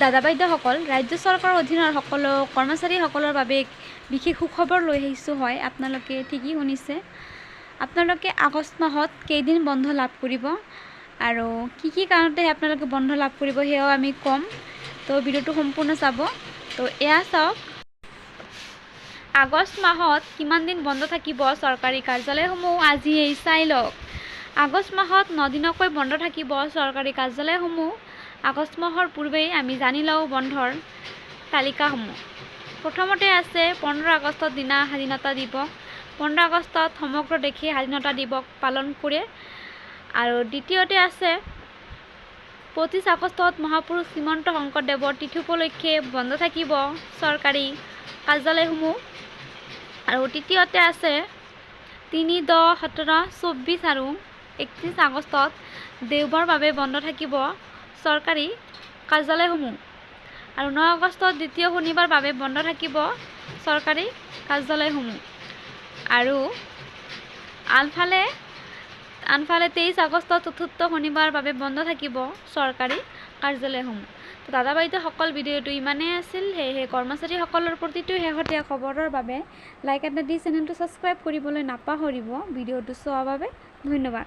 দাদা বাইদেউসকল, ৰাজ্য চৰকাৰৰ অধীনৰ সকলো কৰ্মচাৰীসকলৰ বাবে বিশেষ সুখবৰ লৈ আহিছোঁ। হয়, আপোনালোকে ঠিকেই শুনিছে। আপোনালোকে আগষ্ট মাহত কেইদিন বন্ধ লাভ কৰিব আৰু কি কি কাৰণতে আপোনালোকে বন্ধ লাভ কৰিব, সেয়াও আমি ক'ম। তো ভিডিঅ'টো সম্পূৰ্ণ চাব। তো এয়া চাওক, আগষ্ট মাহত কিমান দিন বন্ধ থাকিব চৰকাৰী কাৰ্যালয়সমূহ, আজি এই চাই লওক। আগষ্ট মাহত 9 দিনকৈ বন্ধ থাকিব চৰকাৰী কাৰ্যালয়সমূহ। আগষ্ট মাহৰ পূৰ্বেই আমি জানি লওঁ বন্ধৰ তালিকাসমূহ। প্ৰথমতে আছে 15 আগষ্টৰ দিনা স্বাধীনতা দিৱস। 15 আগষ্টত সমগ্ৰ দেশে স্বাধীনতা দিৱস পালন কৰে। আৰু দ্বিতীয়তে আছে 25 আগষ্টত মহাপুৰুষ শ্ৰীমন্ত শংকৰদেৱৰ তিথি উপলক্ষে বন্ধ থাকিব চৰকাৰী কাৰ্যালয়সমূহ। আৰু তৃতীয়তে আছে 3, 10, 17, 24 আৰু 31 আগষ্টত দেওবাৰ বাবে বন্ধ থাকিব চৰকাৰী কাৰ্যালয়সমূহ। আৰু 9 আগষ্টত দ্বিতীয় শনিবাৰ বাবে বন্ধ থাকিব চৰকাৰী কাৰ্যালয়সমূহ। আৰু আনফালে 23 আগষ্টত চতুৰ্থ শনিবাৰ বাবে বন্ধ থাকিব চৰকাৰী কাৰ্যালয়সমূহ। তো দাদা বাইদেউসকল, ভিডিঅ'টো ইমানেই আছিল। সেয়েহে কৰ্মচাৰীসকলৰ প্ৰতিটো শেহতীয়া খবৰৰ বাবে লাইক এটা দি চেনেলটো ছাবস্ক্ৰাইব কৰিবলৈ নাপাহৰিব। ভিডিঅ'টো চোৱাৰ বাবে ধন্যবাদ।